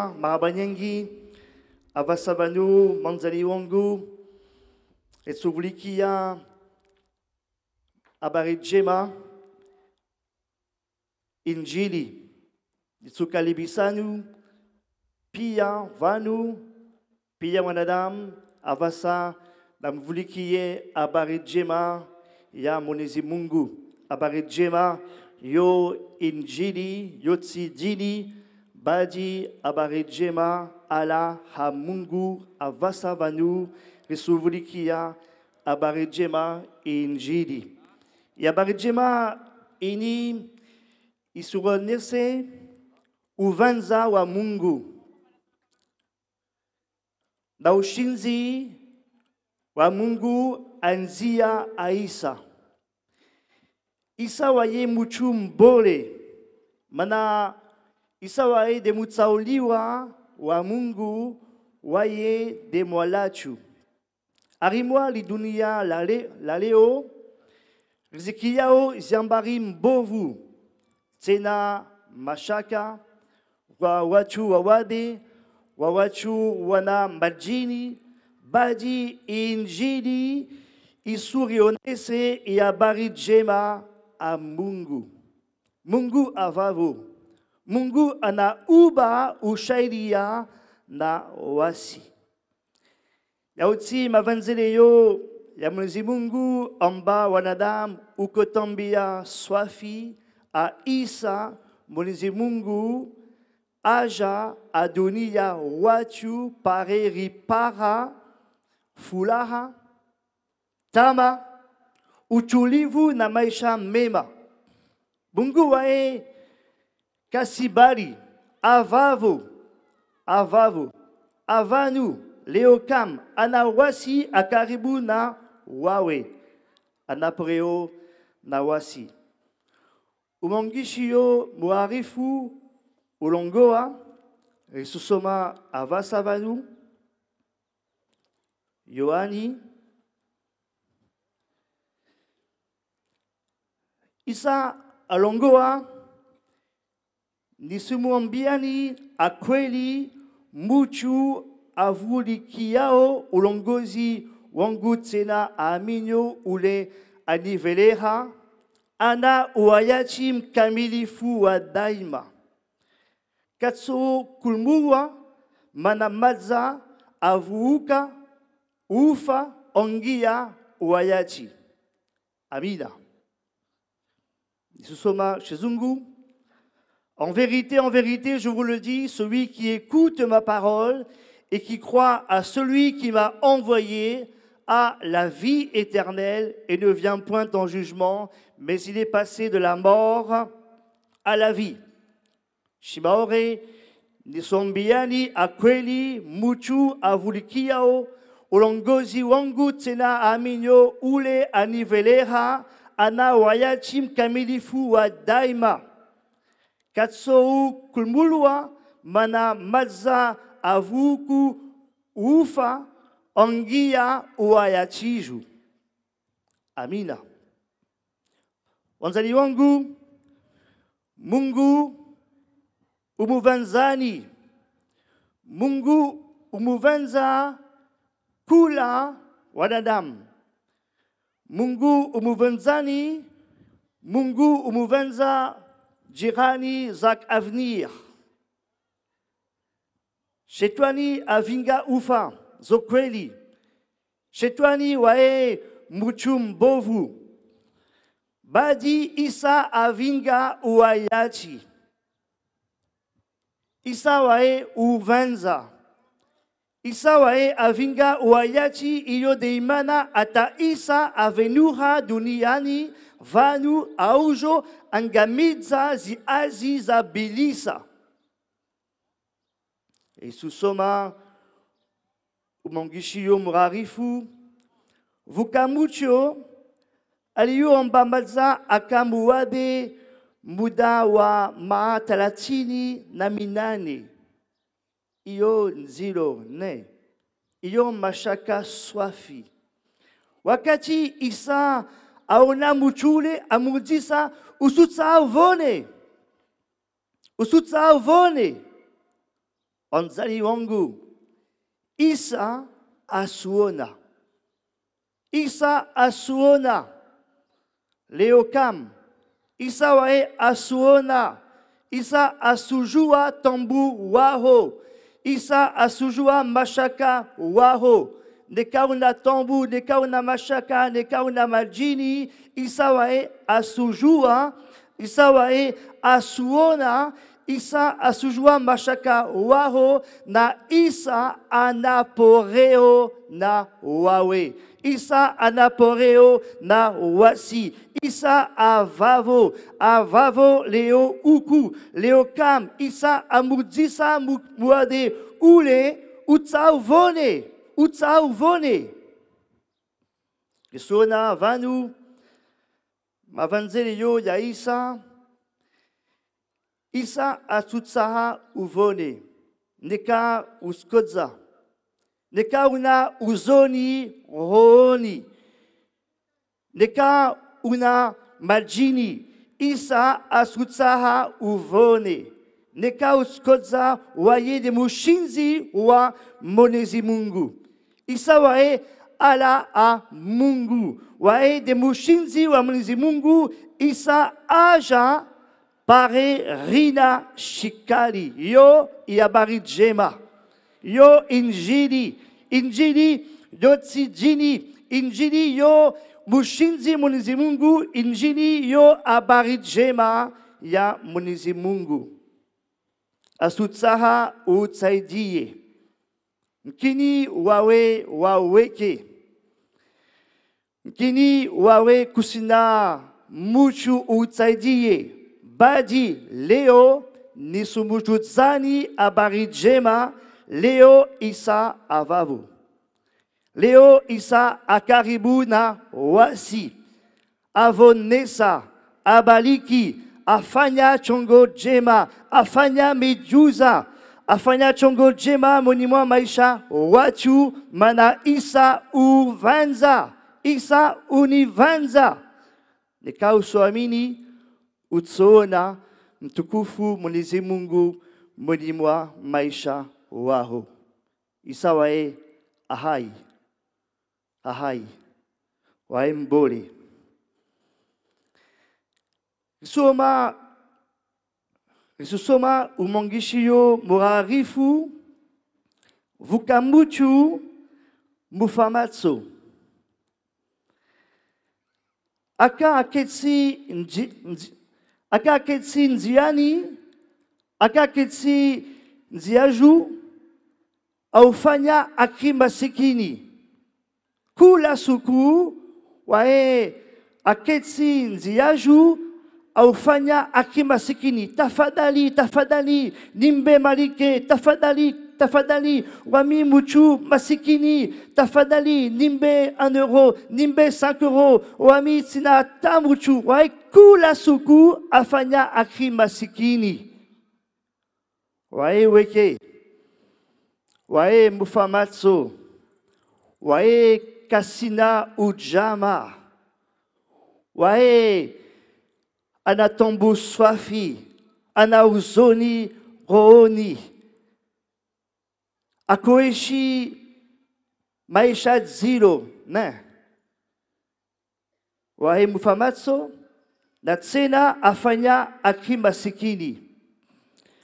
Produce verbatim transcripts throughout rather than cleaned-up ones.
marahaba nyingi, a vasa vanu, manzali wangu, e tuvulikia abari djema, Injili. Ni tukalibisanu, pia vanu, pia wanadamu, a vasa na muvulikie abari djema ya Mwenyezi Mungu. Abari djema yo Injili, yo tsi dini, badi abari djema ala ha Mungu, a vasa vanu, ri tuvulikia abari djema Injili. Ya abari djema ini i tuonese uvanza wa Mungu na ushinzi wa Mungu a nzia a Isa. Isa waye mutu mbole, mana Isa waye de mutsauliwa wa Mungu, waye de mwalatu. Arimwa li dunia la le-, la leo, ri zikiao ziambari mbovu, tsena mashaka, wa watu wawade, wa watu wana madjini, badi Injili i turionese i abari djema a Mungu. Mungu avavo. Mungu ana uba usharia na wasi. Yautsi mavanzele yo ya Mwenyezi Mungu amba wanadamu ukotambia swafi a Isa, Mwenyezi Mungu aja a dunia watu pare ripara fulaha, tama, utulivu na maisha mema. Mungu waye katsibali, avavo, avavo, avanu, leo kam, ana wasi a karibu na wawe, ana preo na wasi. Umangisi yo muharifu ulongoa, ri tusoma a vasa vanu, Yohani. Isa alongoa, ni tumwambiani a kweli, mutu avulikiao ulongozi wangu tsena aaminio ule aniveleha, ana uhayati mkamilifu wa daima. Katsokulumulwa, mana madza avuuka ufa, angia uhayati. Amina. Ni tusoma shizungu. En vérité, en vérité, je vous le dis, celui qui écoute ma parole et qui croit à celui qui m'a envoyé a la vie éternelle et ne vient point en jugement, mais il est passé de la mort à la vie. Shimaore, ni tumwambiani a kweli, mutu avulikiao ulongozi wangu tsena aaminio ule aniveleha, ana uhayati mkamilifu wa daima. Katsokulumulwa, mana madza avuuku ufa, angia uhayati ju. Amina. Wanzali wangu, Mungu umuvanzani. Mungu umuvanza kula wanadamu. Mungu umuvanzani. Mungu umuvanza jirani zake avenir. Shetwani avinga ufa, zo kweli. Shetwani waye mutu mbovu. Badi Isa avinga uhayati. Isa waye uvanza. Isa waye avinga uhayati, iyo de imana ata Isa avenuha duniani vanu aujo angamidza zihazi za bilisa. Yesu soma, umangisi yo muharifu, vuka mutio, ali yo amba madza aka muwade muda wa maha talatini na minane. Iyo nzilo ne. Iyo mashaka swafi. Wakati Isa aona mutu ule, amudzisa, usutsaha vone? Usutsaha vone? Andzeli wangu, Isa asuona. Isa asuona. Leo kam? Isa waye asuona. Isa asujua tambu waho. Isa asujua mashaka waho. Neka una tambu, neka una mashaka, neka una madjini, Isa waye asujua, Isa waye asuona, Isa asujua mashaka waho, na Isa ana poreo na wawe. Isa ana poreo na wasi. Isa avavo, avavo leo uku, leo kam. Isa amudisa mu-, mwade ule, uta uvone, uta uvone. Ngisono vanu mavandzeli yo ya Isa, Isa atutsaha uvone, neka usikodza, neka una uzoni rohoni, neka una madjini, Isa asutsaha uvone, neka usikodza waye nde mushindzi wa Mwenyezi Mungu. Isa waye ala a Mungu. Waye nde mushindzi wa Mwenyezi Mungu, Isa aja pare rina shikali. Yo i habari ndjema. Yo injili. Injili yo tidjini. Injili yo mushindzi Mwenyezi Mungu. Injili yo habari ndjema ya Mwenyezi Mungu. Asutsaha utsaidiye. Nkini wawe waweke? Nkini wawe kusina mutu utsaidiye? Badi leo nisumutudzani habari ndjema, leo Isa avavo. Leo Isa akaribu na wasi. Avonesa, abaliki, afanya tshongo djema, afanya miujiza, afanya tshongo djema mweni mwa maisha watu, mana Isa uvanza, Isa univandza. Neka uswamini, utsoona mutukufu Mwenyezi Mungu mweni mwa maisha waho. Isa waye ahai. Ahai. Waye mbole. Ngisusoma, ngisusoma umongishiyo murarifu, vuka mutu, mufa matso. Aka aketi ndzi-, ndzi-, aka aketi ndziani, aka aketi ndziaju, aufanya aki masikini. Kula suku, waye aketi ndziaju, aufanya aki masikini. Tafadhali, tafadhali, nimbe malike, tafadhali, tafadhali, wami mutu masikini, tafadhali, nimbe un euro, nimbe cinq euros, wami tsina ata mutu, waye kula suku, afanya aki masikini. Waye weke, waye mufa matso, waye kasina udjama, waye ana tambu swafi, ana uzoni rohoni, akoeshi maisha dzilo, ne? Waye mufa matso, na tsena afanya aki masikini.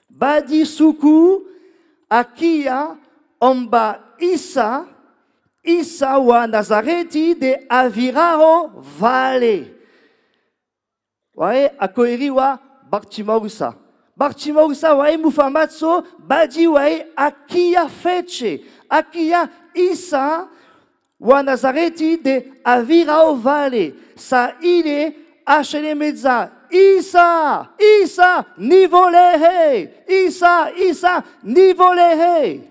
Badi suku akia omba Isa, Isa wa Nazareti nde avirao vale. Waye akoeriwa Bartimausa. Bartimausa waye mufa matso, badi waye akia fwete, akia Isa wa Nazareti nde avirao vale, sa ile ashelemedza: Isa, Isa, nivolehe! Isa, Isa, nivolehe!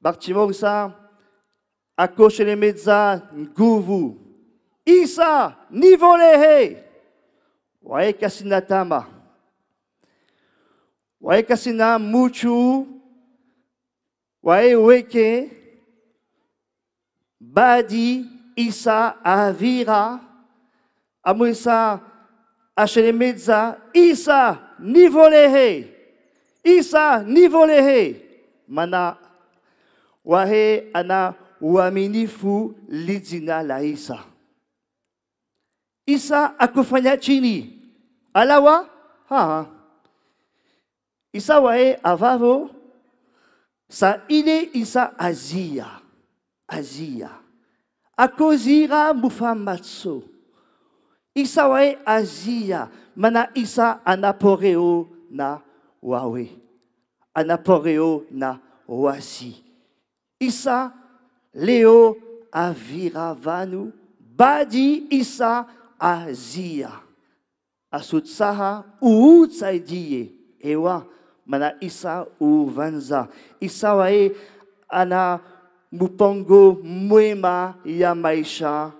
Bartimausa akoshelemedza nguvu: Isa, nivolehe! Waye kasina tama. Waye kasina mutu. Waye weke. Badi Isa avira, amwesa Aszelemedza: Isa, ni wolehe! Isa, ni wolehe! Mana wahe ana waminifu lidzina la Isa. Isa akofanya tini? Alawa? Aa. Isa wahe awawò, sa ile Isa aziya, aziya. Akozira mufa matso. Isa wahe aziya, mana Isa ana poreo na wawe. Ana poreo na wasi. Isa leo avira vanu, badi Isa aziya. Asutsaha u utsaidiye, ewa, mana Isa uvanza. Isa wahe ana mupango mwema ya maisha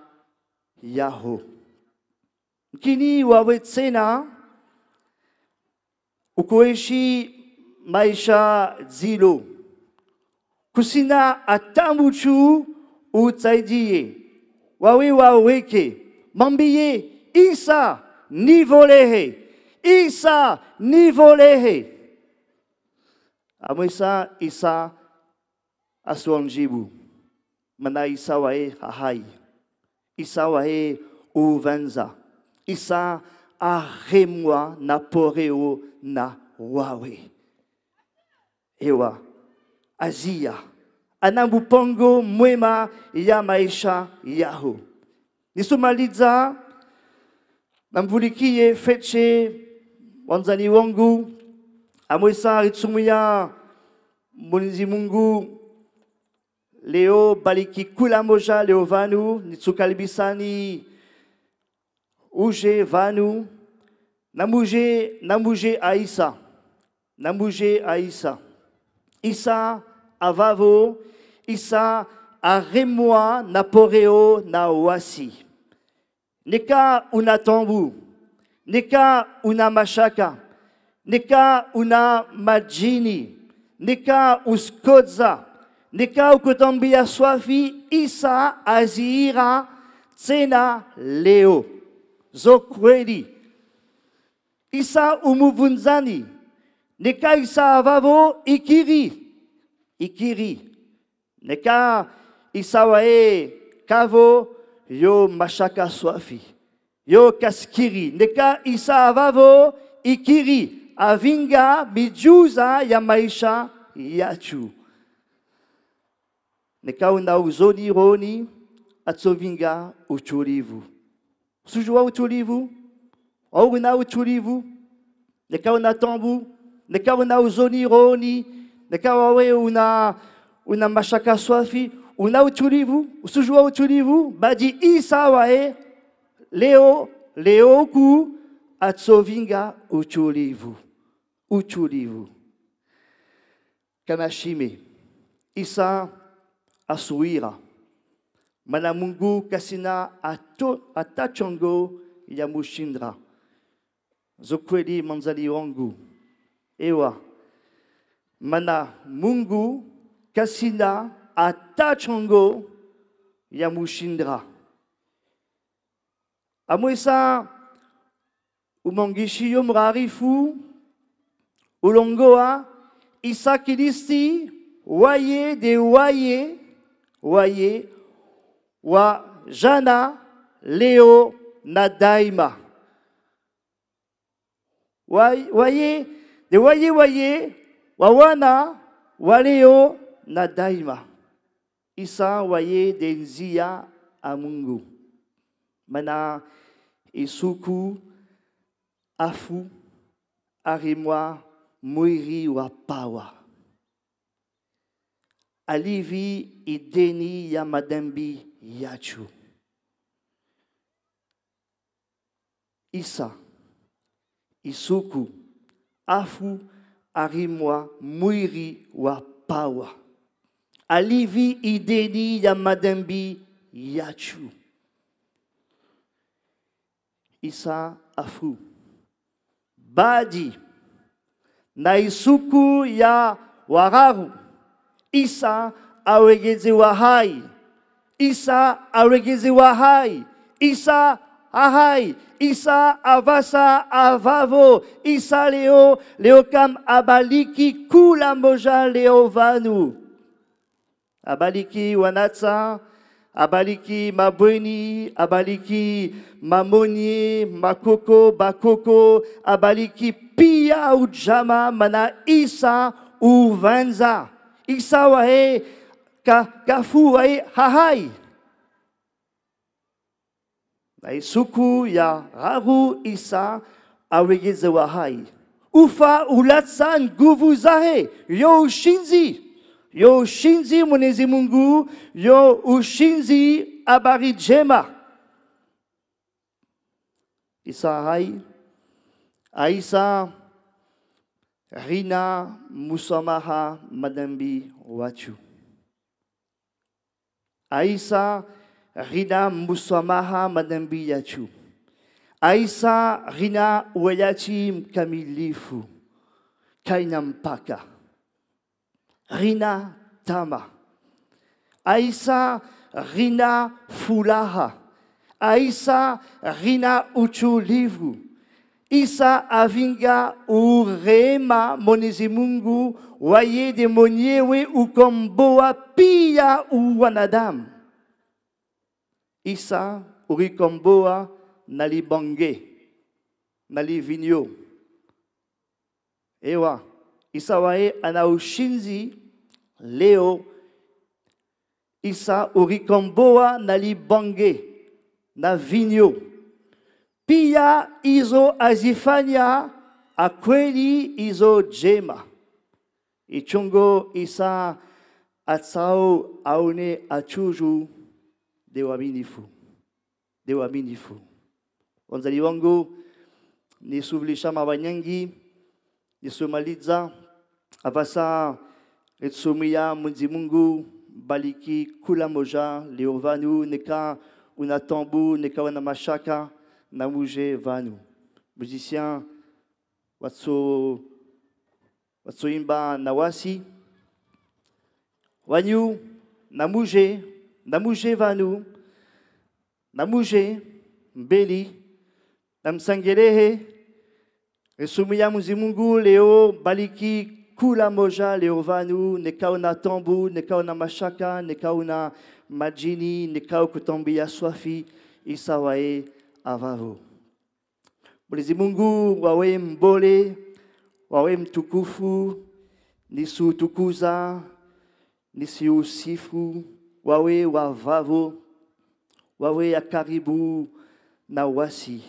yaho. Kini wawe tsena ukoeshi maisha dzilo. Kusina ata mutu utsaidiye. Wawe waweke. Mambiye: Isa, ni wolehe! Isa, ni wolehe! Amwesa Isa aswanjibu. Mana Isa wahe ahai. Isa wahe uvanza. Isa aremwa na poreo na wawe. Ewa, aziya. Ana mupango mwema ya maisha yaho. Nisumaliza, namvulikiye fetche, wanzani wangu, amwesa ritsumuya Mwenyezi Mungu, leo baliki kula moja leo vanu, nitsukalibisani uje vanu, namuje, namuje a Isa. Namuje a Isa. Isa avavo, Isa aremwa na poreo na wasi. Neka una tambu, neka una mashaka, neka una madjini, neka uskodza, neka ukotambia swafi, Isa azira tsena leo. Zo kweli. Isa umuvunzani. Neka Isa avavo, ikiri. Ikiri. Neka Isa wahe kavo, yo mashaka swafi. Yo kasikiri. Neka Isa avavo, ikiri. Avinga midjuza ya maisha yatsu. Neka una uzoni rohoni, atsovinga utulivu. Usujua utulivu? Au una utulivu? Neka una tambu, neka una uzoni rohoni, neka wawe una, una mashaka swafi, una utulivu, usujua utulivu, badi Isa wahe, leo, leo ku, atsovinga utulivu. Utulivu. Kanashime, Isa asuwira. Mana Mungu kasina ato-, ata tshango yamushindra. Zo kweli, mwanzani wangu. Ewa. Mana Mungu kasina ata tshango yamushindra. Amwesa umangisi yo murarifu, ulongoa Isa Kilisti, waye de waye, waye, wa jana, leo, na daima. Wa-, waye, de waye, waye, wa wana, wa leo, na daima. Isa waye de nzia a Mungu. Mana isuku, afu, aremwa mwiri wa pawa. Alivi ideni ya madambi yatsu. Isa, isuku, afu, aremwa mwiri wa pawa. Alivi ideni ya madambi yatsu. Isa afu. Badi, na isuku ya wararu, Isa awegeze wahai. Isa awegeze wahai. Isa Ahai, Isa awasa avavo, Isa leo, leo kam abaliki kula moja leo vanu. Abaliki wanatsa, abaliki mabweni, abaliki mamonie, makoko, bakoko, abaliki pia udjama, mana Isa uvanza. Isa wahe ka, kafu wahe ahai. Na isuku ya raru Isa awegeze wahai. Ufa ulatsa nguvu zahe, yo ushinzi. Yo ushinzi Mwenyezi Mungu, yo ushinzi abari djema. Isa ahai, a Isa rina muswamaha madhambi watsu. A Isa rina muswamaha madhambi yatsu. A Isa rina wayati mkamilifu. Kaina mpaka. Rina tama. A Isa rina fulaha. A Isa rina utulivu. Isa avinga urema Mwenyezi Mungu, waye nde mwenyewe ukomboa pia uwanadamu. Isa urikomboa na libange, na livinyo. Ewa, Isa waye ana ushinzi leo. Isa urikomboa na libange, na vinyo. Pia izo azifanya, a kweli izo djema. I tsiongo Isa atsao aone a tuju nde waminifu. Nde waminifu. Wanzali wangu, ni suvulisha mawanyangi, ni sumaliza, avasa, ritsumuya Mwenyezi Mungu, baliki kula moja leo vanu, neka una tambu, neka una mashaka, na muje vanu. Musicien, watso, watsoimba na wasi. Wanyu, na muje, na muje vanu, na muje mbeli, na msangelehe. Risumuya Mwenyezi Mungu leo, baliki kula moja leo vanu, neka una tambu, neka una mashaka, neka una madjini, neka ukutambiya swafi, Isa waye avavo. Mwenyezi Mungu, wawe mbole, wawe mtukufu, ni sutukuza, ni siusifu, wawe wa vavo, wawe ya karibu na wasi.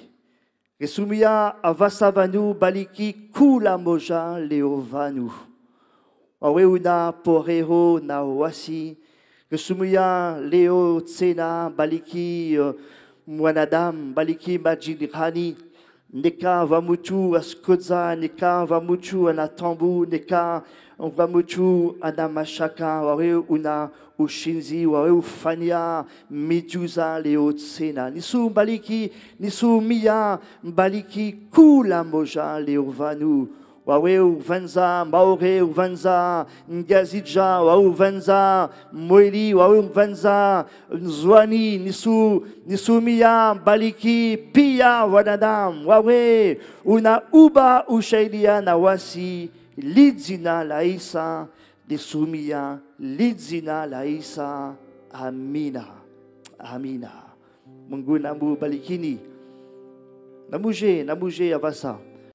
Risumuya avasa vanu baliki kula moja leo vanu. Wawe una porero na wasi. Risumuya leo tsena baliki, eh, mwanadamu, baliki madjirani. Neka va mutu asikoza, neka va mutu ana tambu, neka va mutu ana mashaka, wawe una ushinzi, wawe ufanya miujiza leo tsena. Ni sumbaliki, ni sumuya mbaliki kula moja leo vanu. Wawe uvanza Maore, uvanza Ngazidja, wawe uvanza Mwali, wawe uvanza Ndzuani, ni su, ni sumuya mbaliki pia wanadamu. Wawe una uba ushahidia na wasi, lidzina la Isa, ni sumuya lidzina la Isa. Amina. Amina. Mungu namubalikini. Na muje, na muje avasa.